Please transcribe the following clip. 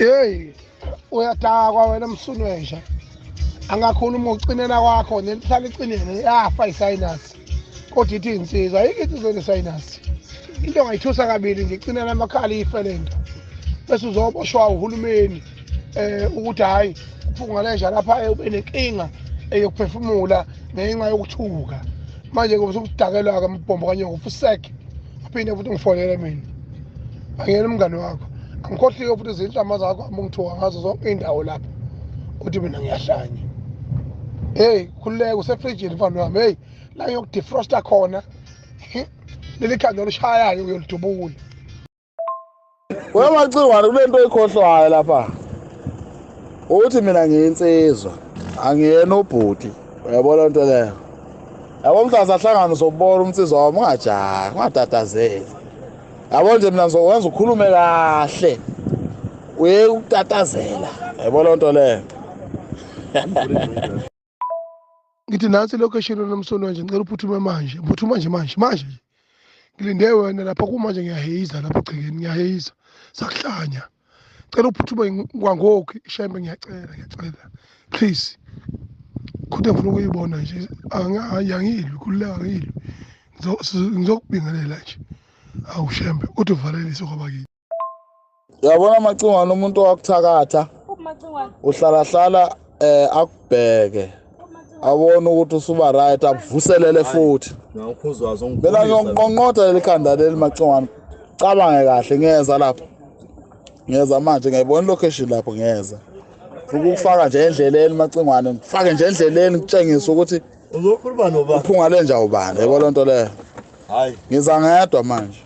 Hey, uyadakwa wena msunwesha. Angakhuluma ukucinela kwakho nelihlala icinene yafa isinus. Kodwa ithi insizwa ayikho insizwa enesinus. Into ongayithusa kabili nje icinela amakhala ife lento. Bese uzoboshwa uhulumeni ukuthi hayi uphunga lapha ube nenkinga eyokuphefumula ngenxa yokuthuka. Manje ngoba usudakelwa ke umbhombo kanye ngofusek. Aphinde futhi ngifonele mina. Angiyena umngane wakho. Angikhohlike futhi izinhlama zakho amungithuka ngazo zonke indawo lapha. Uthi mina ngiyahlanya. Hey, khululeka usefrijini mfana wami. Hey, la ngiyokudefrosta khona. Leli khanda olishayayo uyolidubula. Wena Macingwane kule nto oyikhohlwayo lapha. Uthi mina ngiyinsizwa, angiyena ubhuti. Uyabona into leyo? Yabo mhla sahlangana uzobona umnsizwa wami ungajahi, ungatatazeli. Yabo nje mina ngizokwenza ukhulume kahle. Uye ukutatazela. Yabona into leyo? Ngithi nansi location nomsono nje ngicela uphuthume manje, phuthuma nje manje, manje nje. Ngilinde wena lapha kumanje ngiyaheyiza lapha egcekeni, ngiyaheyiza. Sakuhlanya. Cela uphuthume kwangoku shembe ngiyacela, ngiyacela. Please. Kodwa ngifuna ukuyibona nje angiyangilwi, khululeka angilwi. Ngizokubingelela nje. Awu shembe, kodwa uvalelise kwabakini. Uyabona Macingwane umuntu owakuthakatha uhlala hlala akubheke abone ukuthi usuba right akuvuselele futhi. Mina ngiyonqonqotha leli khanda leli Macingwane. Cabange kahle ngiyeza lapha. Ngiyeza manje ngiyayibona location lapho ngiyeza. Ukufaka nje endleleni Macingwane, ngifake nje endleleni ngitshengise ukuthi uzokhuluma noba uphunga lenja ubani, yabo lonto leyo. Hayi. Ngiza ngedwa manje.